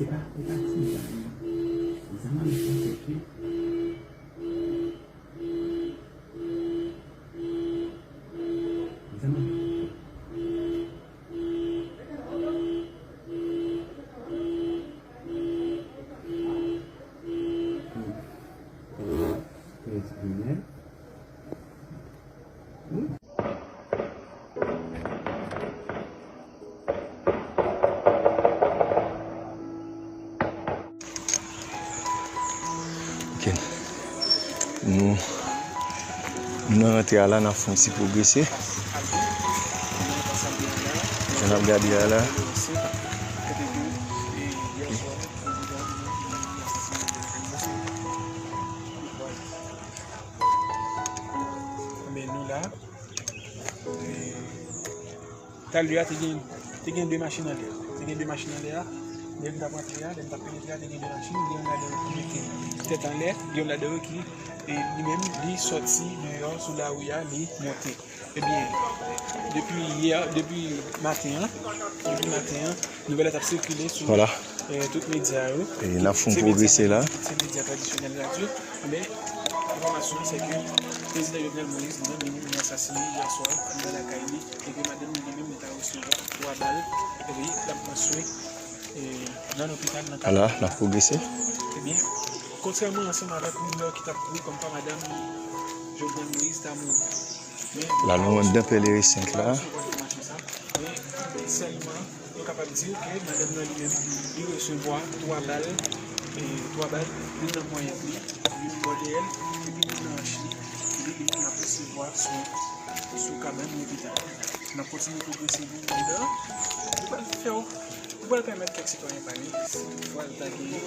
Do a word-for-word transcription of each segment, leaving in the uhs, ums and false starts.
Epa, epa ti zam. Zam an nan pòchèt li. Zam an nan pòchèt. Trèz grenèl. Ok. Nou, nou nan rantre a la, n ap fè yon ti pwogrese. Jan n ap gade a la. Men nou la. E, talè a te gen, te gen de machin anlè. Te gen de machin anlè a. Lè m t ap rantre a, lè m t ap penetre a, te gen de machin. Gen youn ladan yo ki mete tèt anlè, gen youn ladan yo ki, e, li menm, li sòti deyò sou lari a, li monte. Ebyen, depi yè, depi maten an, depi maten an, nouvèl la t ap sikile sou, e, tout medya yo. E n ap fè yon pwogrese la. Tout se medya tradisyonèl radyo. Men, enfòmasyon an, se ke Prezidan Jovenel Moïse, li menm, li mouri asasinen yè swa, anndan lakay li, e ke madanm li, li menm, li ta resevwa twa bal, epi l ap pran swen, e, nan lopital, nan Ala, n ap pwogrese. Ebyen, kontrèman ansanm avèk rimè ki t ap kouri kòmkwa madanm Jovenel Moïse ta mouri. La, nou anndan Pèleren senk la. Men sèlman, nou kapab di ke madanm nan li menm, li resevwa twa bal, e, twa bal, youn nan ponyèt li, youn bò dèyè l, epi youn nan anch li, epi li menm l ap resevwa swen sou kabann lopital. N ap kontinye pwogrese pou nou anndan. Nou pral fè w, nou pral pèmèt kèk sitwayen pale, si toutfwa yo ta gen kèk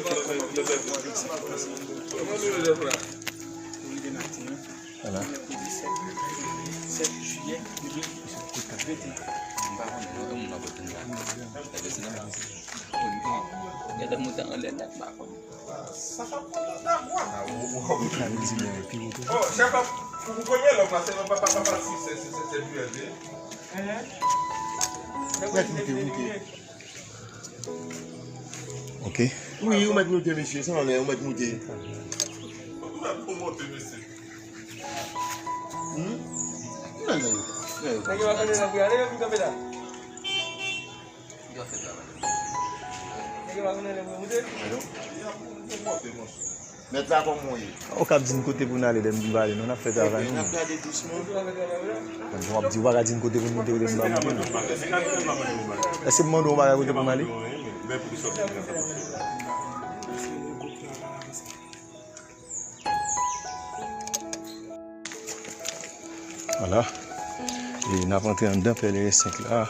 kòmantè pa rapò avèk sa ki pase pou rive maten an. Ala. Mèkredi sèt, sèt jiyè de mil venteyen. M pa konnen non, moun nan kote m la. Gade mouton anlè nèt, m pa konnen. Sa pa konnen dagwa. Oh, chèf ap, pou, pou premye lòk la, se pa, pa, pa, pa, si, se, se, se, se duèl, wi. Mèt moute, moute. Ok. Wi, ou mèt moute, mesye, san lè, ou mèt moute. Ou mèt pou monte, mesye. Hmm? Nan, nan, nan. Nèg yo pa konnen lè pou y ale, yo vin kanpe la. Nèg yo pa konnen lè pou yo moute. Mèt la kòman w ye? Ou kab di n kote pou n ale, lè m di n pa ale, non, n ap fè travay nou. N ap gade dousman. Bon, w ap di ou pa ka di n kote pou n moute, kote pou n pa moute, non. Èske m mande w ou pa ka kote pou m ale? Vwala. E n ap antre anndan Pèleren senk la.